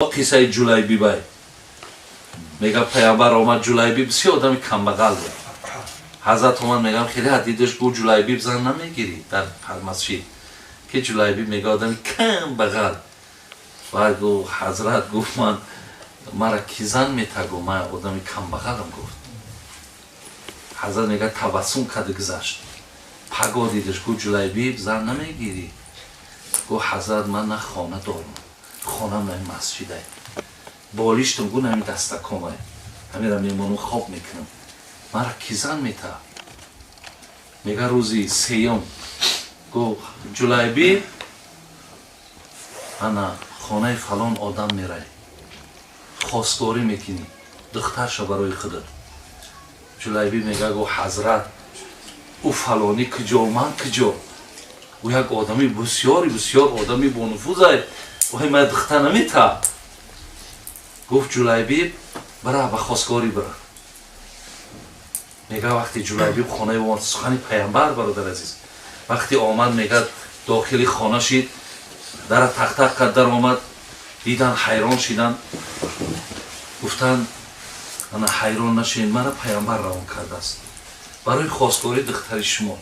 Қиссаи Ҷулайбибай мега, паямбар омад. Ҷулайбиб бисёр одами камбағал буд. Ҳазрат омад, мегам, хеле ҳадидаш гуфт: «Ҷулайбиб, зан намегирӣ?» Дар масҷид ки Ҷулайбиб мега, одами камбағал. Баъд гуфт, ҳазрат гуфт: «Ман, мара ки зан метагу, ман одами камбағалам», гуфт. Ҳазрат мега, табассум карда гузашт. Паго дидаш, гуфт: «Ҷулайбиб, зан намегирӣ?» Гуфт: «Ҳазрат, ман на хона дорам, хонам на масҷидай, болиштам гу нами дастакомай, ҳамира мемонам, хоб мекунам, мара ки зан мета?» Мега, рӯзи сеюм гуфт: «Ҷулайбиб, ана хонаи фалон одам мерай, хостгорӣ мекунӣ духтарша барои худат». Ҷулайбиб мега, гуфт: «Ҳазрат, ӯ фалонӣ куҷо, ман куҷо? Ӯ як одами бисёри бисёр одами бонуфузай, ой, ман духтар намета». Гуфт: «Ҷулайбиб, бира, ба хостгорӣ бира». Мега, вақти Ҷулайбиб хонаи омад, сухани паямбар, бародар азиз, вақти омад, мега, дохили хона шид, дара тақтақ кард, дар омад, дидан, ҳайрон шидан. Гуфтанд: «Ана, ҳайрон нашед, мара паямбар равон кардааст барои хостгории духтари шумо».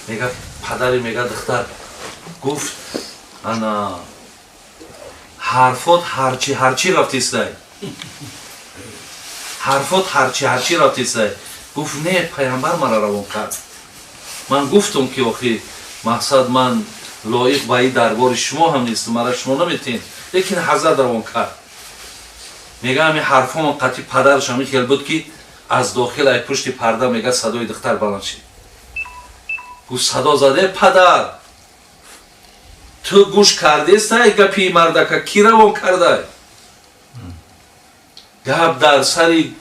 Мега, падари, мега, духтар гуфт: «Ана, ҳарфот ҳарчи ҳарчи рафтистай, ҳарфот ҳарчи ҳарчи рафтистай». Гуфт: «Не, паямбар мара равон кард. Ман гуфтам, ки охи, мақсад, ман лоиқ ба и дарбори шумо ҳам нестам, мара шумо наметен, лекин ҳазрат равон кард». Мега, ҳами ҳарфомон қатъи падараш ҳами хел буд, ки аз дохил, ай пушти парда, мега, садои духтар баланд шид. Гуфт, садо заде: «Падар, ту гӯш кардестай гапи мардака? Ки равон кардай? Гап дар сари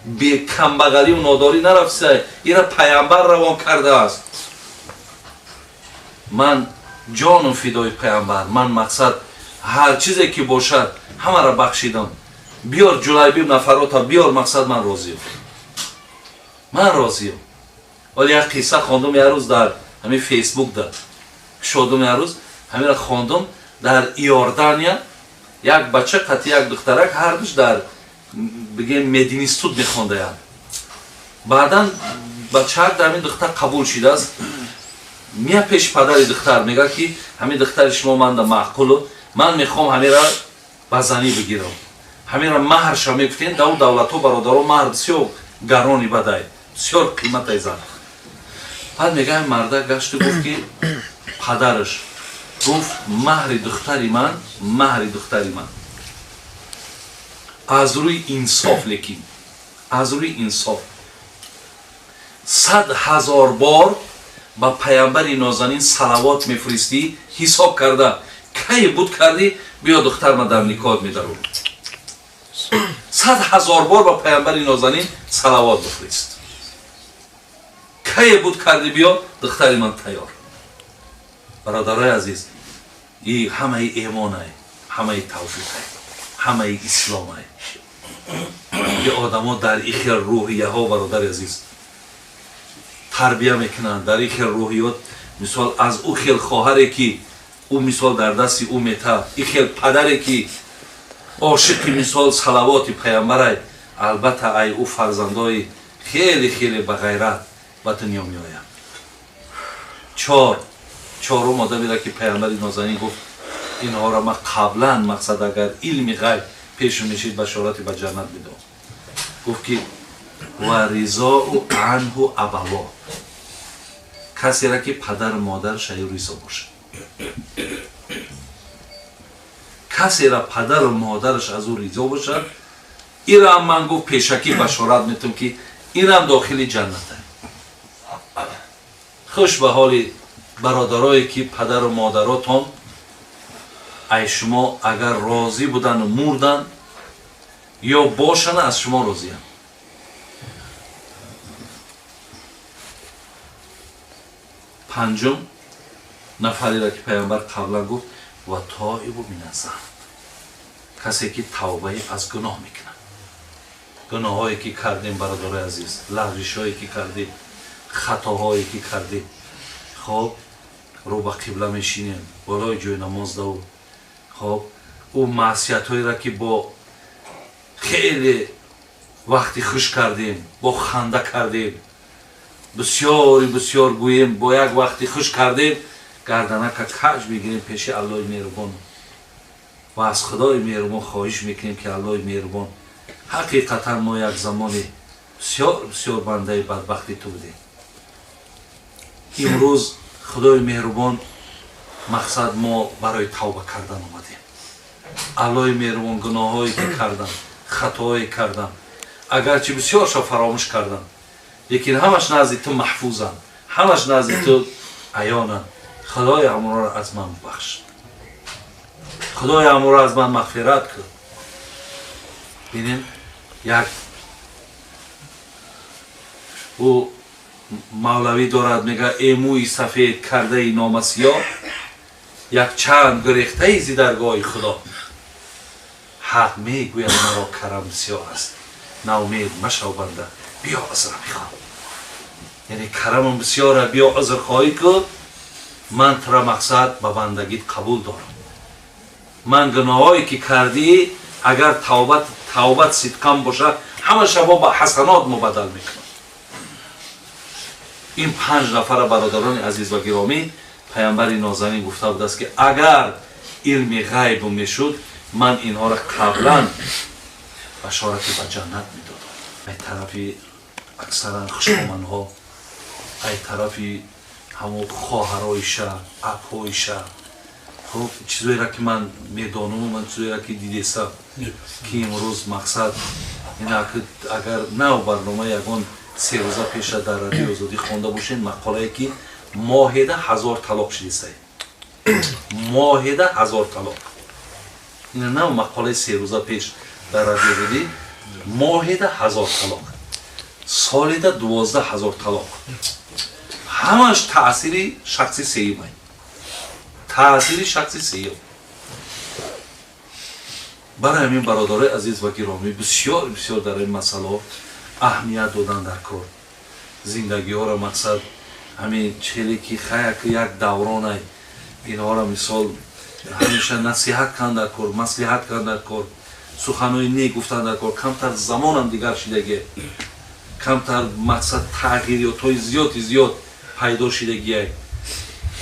бекамбағаливу нодорӣ нарафтистай, ира паямбар равон кардааст. Ман ҷону фидои паямбар, ман, мақсад, ҳар чизе ки бошад, ҳамаро бахшидам. Биёр, Ҷулайбиб, нафарота биёр, мақсад, ман розиам, ман розиам». Вале як қисса хондум як рӯз дар ҳамин Фейсбук, да кушодум як рӯз, ҳаминро хондум. Дар Иордания як бача қати як духтарак, ҳардуш дар, бигем, мединститут мехондаянд. Баъдан бачаак дар ҳамин духтар қабул шидааст. Мия пеши падари духтар, мега, ки ҳамин духтари шумо манда маъқулу, ман мехоҳам ҳамира ба занӣ бигирам, ҳамира маҳрша мегуфтем. Дар у давлатҳо, бародаро, маҳр бисёр гарони бадай, бисёр қиматай зан. Баъд мега, марда гашту гуфт, ки падараш гуфт: «Маҳри духтари ман, маҳри духтари ман аз рӯи инсоф, лекин аз рӯи инсоф, 100 000 бор ба паямбари нозанин салавот мефиристӣ, ҳисоб карда, кай буд кардӣ, биё, духтар ма дар никоҳ медарум. 100 000 бор ба паямбари нозанин салавот бифирист, кае буд кардӣ, биё, духтари ман тайёр». Бародарои азиз, и ҳамаи эмонай, ҳамаи тавфиқай, ҳамаи исломай, ки одамо дар и хел рӯҳияҳо, бародари азиз, тарбия мекунанд, дар и хел рӯҳиёт. Мисол, аз ӯ хел хоҳаре, ки ӯ, мисол, дар дасти ӯ мета, и хел падаре, ки ошиқи, мисол, салавоти паямбарай, албатта, ай ӯ фарзандои хеле хеле бағайрат ба дунё меояд. Чорум одамеро, ки паямбари нозанин гуфт: «Инҳоро ман қаблан, мақсад, агар илми ғайб пешу мешид, башорати ба ҷаннат медод», гуфт, ки ва ризоу анҳу абаво, касеро, ки падару модараш аю ризо бошад. Касера падару модараш аз ӯ ризо бошад, ирам ман, гуфт, пешакӣ башорат метум, ки инам дохили ҷанната. Хуш ба ҳоли бародарое, ки падару модаротон ай шумо агар розӣ будану мурдан ё бошанд, аз шумо розиянд. Панҷум нафареро, ки паямбар қаблан гуфт: ва тоибу миназзам, касе, ки тавбаи аз гуноҳ мекунад. Гуноҳҳое, ки кардем, бародарои азиз, лағжишҳое, ки кардем, хатоҳое, ки кардем, хоб, рӯ ба қибла мешинем болои ҷои намоз даву, хоб. Ӯ маъсиятҳоеро ки бо хеле вақти хуш кардем, бо ханда кардем, бисёри бисёр гӯем, бо як вақти хуш кардем, гарданака каҷ мегирем пеши Аллоҳи меҳрубон ва аз Худои меҳрубон хоҳиш мекунем, ки Аллоҳи меҳрубон, ҳақиқатан мо як замоне бисёр бисёр бандаи бадбахти ту будем. Имрӯз, Худои меҳрубон, мақсад мо барои тавба кардан омадем. Аллоҳи меҳрубон, гуноҳҳое ки кардам, хатоҳое кардам, агарчи бисёршо фаромӯш кардам, лекин ҳамаш назди ту маҳфузанд, ҳамаш назди ту аёнанд. Худои, ҳамонро аз ман бахш, Худои, ҳамонро аз ман мағфират кун. Бинем, як ӯ мавлавӣ дорад, мега: «Э мӯи сафед кардаи номасиёҳ, як чанд гурехтаи зи даргоҳи Худо, ҳақ мегӯяд маро карам бисёр аст, наумед машав банда, биё узр бихоҳ». Яъне карамам бисёра, биё узрхоҳӣ кун, ман тура мақсад ба бандагит қабул дорам. Ман гуноҳое ки кардӣ, агар тавбат сидқан бошад, ҳамаша мо ба ҳасанот мубаддал мекунам. Ин панҷ нафара, бародарони азиз ва гиромӣ, паямбари нозанин гуфта будааст, ки агар илми ғайб мешуд, ман инҳоро қаблан башорати ба ҷаннат медодам. Ай тарафи аксаран хушоманҳо, ай тарафи ҳамон хоҳароиша, апҳоиша, хуб, чизоеро ки ман медонаму ман чизоеро ки дидесам, ки имрӯз мақсад агар нав барнома ягон 3 рӯза пеша дар Радиои Озодӣ хонда бошед, мақолае ки моҳеда 1000 талоқ шидисай, моҳеда 1000 талоқ. Ина нав мақолаи 3 рӯза пеш дар Радиои Озодӣ: моҳеда 1000 талоқ, соледа 12 000 талоқ. Ҳамаш таъсири шахси сеюмай, таъсири шахси сеюм. Барои ҳамин, бародарои азиз ва гиромӣ, бисёр бисёр дар ин масъалаҳо аҳамият додан дар кор. Зиндагиҳоро мақсад ҳамин челе ки хаяк як давронай, инҳоро мисол ҳамеша насиҳат кан дар кор, маслиҳат кан дар кор, суханои нек гуфтан дар кор. Камтар замонам дигар шидаге, камтар мақсад тағйирётҳои зиёди зиёд пайдо шидагиай.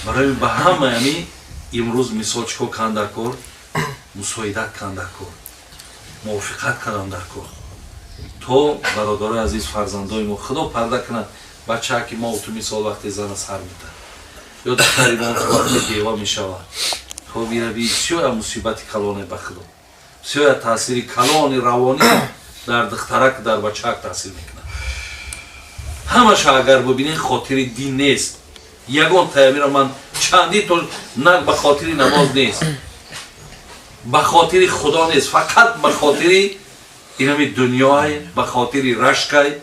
Барои ба ҳамаи ҳамин имрӯз мисол чӣ кор кан дар кор? Мусоидат кан дар кор, мувофиқат кардан дар кор. То бародарои азиз, фарзандои мо, Худо парда кунад, бачаа ки мо ту мисол вақте зана сар медад ё духтари мо вақте бева мешавад, хоб, ираби бисёр мусибати калоне, ба Худо, бисёр таъсири калони равонӣ дар духтарак, дар бачаак таъсир мекунад. Ҳамаша агар бибинед, хотири дин нест. Ягон таямиро ман чанди то на ба хотири намоз нест, ба хотири Худо нест, фақат ба хотири инами дунёай, ба хотири рашкай,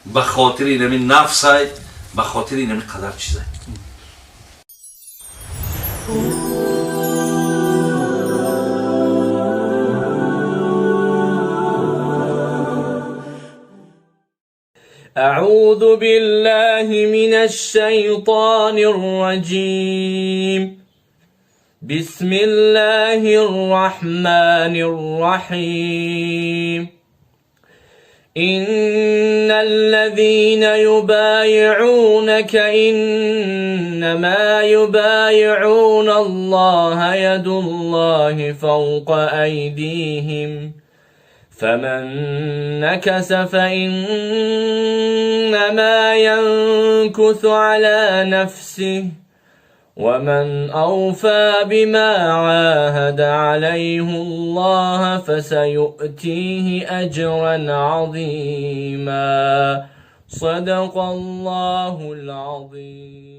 ба хотири инами нафсай, ба хотири инами қадар чизай. أعوذ بالله من الشيطان الرجيم. بسم الله الرحمن الرحيم. إن الذين يبايعونك إنما يبايعون الله، يد الله فوق أيديهم، فمن نكث فإنما ينكث على نفسه، ومن أوفى بما عاهد عليه الله فسيؤتيه أجرا عظيما. صدق الله العظيم.